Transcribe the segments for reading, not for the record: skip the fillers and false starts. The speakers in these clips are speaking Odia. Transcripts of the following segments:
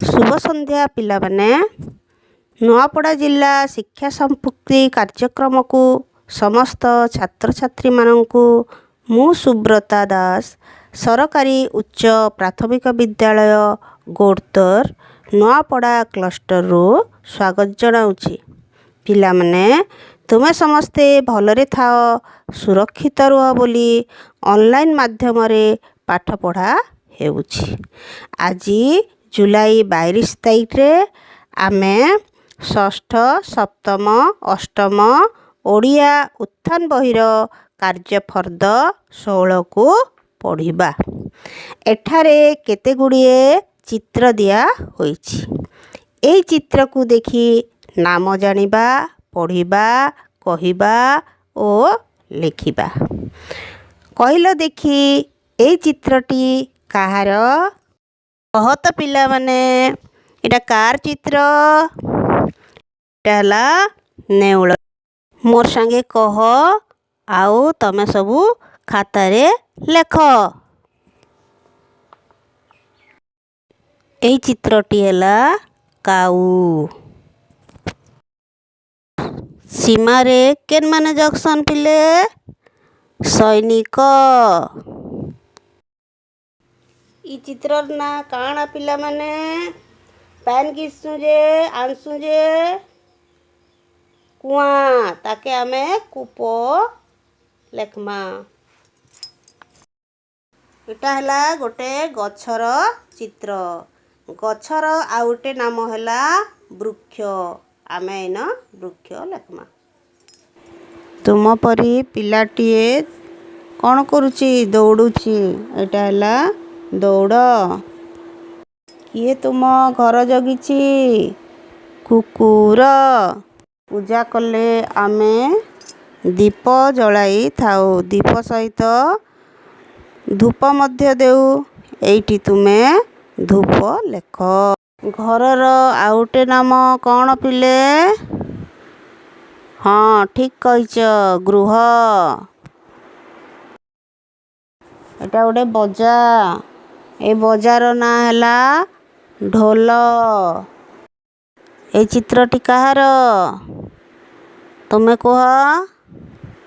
ଶୁଭ ସନ୍ଧ୍ୟା ପିଲାମାନେ। ନୂଆପଡ଼ା ଜିଲ୍ଲା ଶିକ୍ଷା ସମ୍ପୃକ୍ତି କାର୍ଯ୍ୟକ୍ରମକୁ ସମସ୍ତ ଛାତ୍ରଛାତ୍ରୀମାନଙ୍କୁ ମୁଁ ସୁବ୍ରତା ଦାସ, ସରକାରୀ ଉଚ୍ଚ ପ୍ରାଥମିକ ବିଦ୍ୟାଳୟ, ଗୋଡ଼ତର, ନୂଆପଡ଼ା କ୍ଲଷ୍ଟରରୁ ସ୍ୱାଗତ ଜଣାଉଛି। ପିଲାମାନେ, ତୁମେ ସମସ୍ତେ ଭଲରେ ଥାଅ, ସୁରକ୍ଷିତ ରୁହ ବୋଲି ଅନଲାଇନ୍ ମାଧ୍ୟମରେ ପାଠପଢ଼ା ହେଉଛି। ଆଜି ଜୁଲାଇ 22 ତାରିଖରେ ଆମେ ଷଷ୍ଠ, ସପ୍ତମ, ଅଷ୍ଟମ ଓଡ଼ିଆ ଉତ୍ଥାନ ବହିର କାର୍ଯ୍ୟଫର୍ଦ୍ଦ 16କୁ ପଢ଼ିବା। ଏଠାରେ କେତେ ଗୁଡ଼ିଏ ଚିତ୍ର ଦିଆ ହୋଇଛି। ଏହି ଚିତ୍ରକୁ ଦେଖି ନାମ ଜାଣିବା, ପଢ଼ିବା, କହିବା ଓ ଲେଖିବା। କହିଲ ଦେଖି, ଏଇ ଚିତ୍ରଟି କାହାର? କହ ତ ପିଲାମାନେ, ଏଇଟା କାର ଚିତ୍ର? ଏଇଟା ହେଲା ନେଉଳ। ମୋର୍ ସାଙ୍ଗେ କହ ଆଉ ତମେ ସବୁ ଖାତାରେ ଲେଖ। ଏଇ ଚିତ୍ରଟି ହେଲା କାଉ। ସୀମାରେ କେନ୍ମାନେ ଜଗସନ୍ ପିଲେ? ସୈନିକ। ଇ ଚିତ୍ରର ନାଁ କାଣା ପିଲାମାନେ? ପାଏନ୍ ଘିଛୁଁ ଯେ, ଆନସୁଁ ଯେ, କୁଆଁ। ତାକେ ଆମେ କୂପ ଲେଖ୍ମା। ଏଟା ହେଲା ଗୋଟେ ଗଛର ଚିତ୍ର। ଗଛର ଆଉ ଗୋଟେ ନାମ ହେଲା ବୃକ୍ଷ। ଆମେ ଏଇନ ବୃକ୍ଷ ଲେଖ୍ମା। ତୁମ ପରି ପିଲାଟିଏ କ'ଣ କରୁଛି? ଦୌଡ଼ୁଛି। ଏଇଟା ହେଲା ଦୌଡ଼। କିଏ ତୁମ ଘର ଜଗିଛି? କୁକୁର। ପୂଜା କଲେ ଆମେ ଦୀପ ଜଳାଇଥାଉ। ଦୀପ ସହିତ ଧୂପ ମଧ୍ୟ ଦେଉ। ଏଇଠି ତୁମେ ଧୂପ ଲେଖ। ଘରର ଆଉ ଗୋଟେ ନାମ କ'ଣ ପିଲେ? ହଁ, ଠିକ୍ କହିଛ, ଗୃହ। ଏଇଟା ଗୋଟେ ବଜା। ଏ ବଜାର ନାଁ ହେଲା ଢୋଲ। ଏଇ ଚିତ୍ରଟି କାହାର? ତୁମେ କୁହ।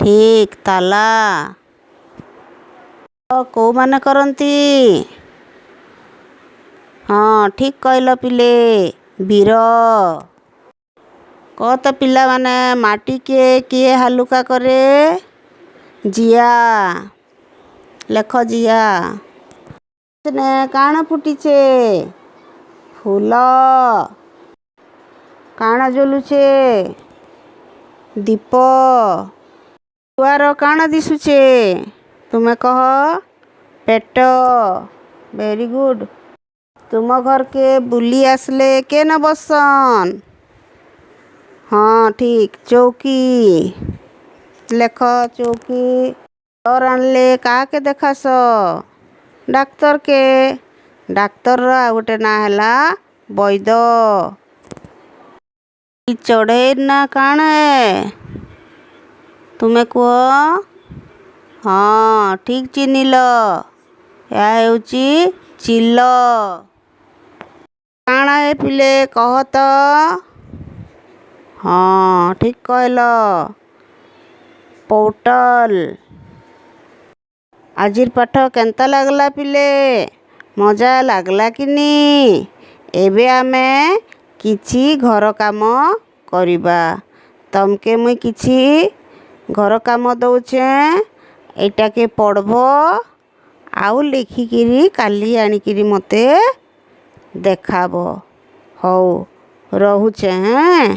ଠିକ୍, ତାଲା। କୋଉମାନେ କରନ୍ତି? ହଁ, ଠିକ୍ କହିଲ ପିଲେ, ବୀର। କହ ତ ପିଲାମାନେ, ମାଟି କିଏ କିଏ ହାଲୁକା କରେ? ଜିଆ। ଲେଖ ଜିଆ। କାଣା ଫୁଟିଛେ? ଫୁଲ। କାଣା ଜଲୁଛେ? ଦୀପ। ଛୁଆର କାଣା ଦିଶୁଛେ? ତୁମେ କହ। ପେଟ। Very good. ତୁମ ଘରକେ ବୁଲି ଆସିଲେ କେନ ବସନ୍? ହଁ, ଠିକ୍, ଚୌକି। ଲେଖ ଚୌକି। ଜର୍ ଆଣିଲେ କାହାକେ ଦେଖାସ? ଡାକ୍ତରକେ। ଡାକ୍ତରର ଆଉ ଗୋଟେ ନାଁ ହେଲା ବୈଦ। ଚଢ଼େଇର ନାଁ କାଣା ଏ? ତୁମେ କୁହ। ହଁ, ଠିକ୍ ଚିହ୍ନିଲ, ଏହା ହେଉଛି ଚିଲ। କାଣା ଏ ପିଲେ, କହ ତ? ହଁ, ଠିକ୍ କହିଲ, ପୋଟଲ। ଆଜିର ପାଠ କେନ୍ତା ଲାଗଲା ପିଲେ? ମଜା ଲାଗଲା କିନି? ଏବେ ଆମେ କିଛି ଘର କାମ କରିବା। ତମକେ ମୁଇଁ କିଛି ଘର କାମ ଦଉଛେଁ। ଏଇଟାକେ ପଢ଼ବ ଆଉ ଲେଖିକିରି କାଲି ଆଣିକିରି ମୋତେ ଦେଖାବ। ହଉ, ରହୁଛେଁ ହେଁ।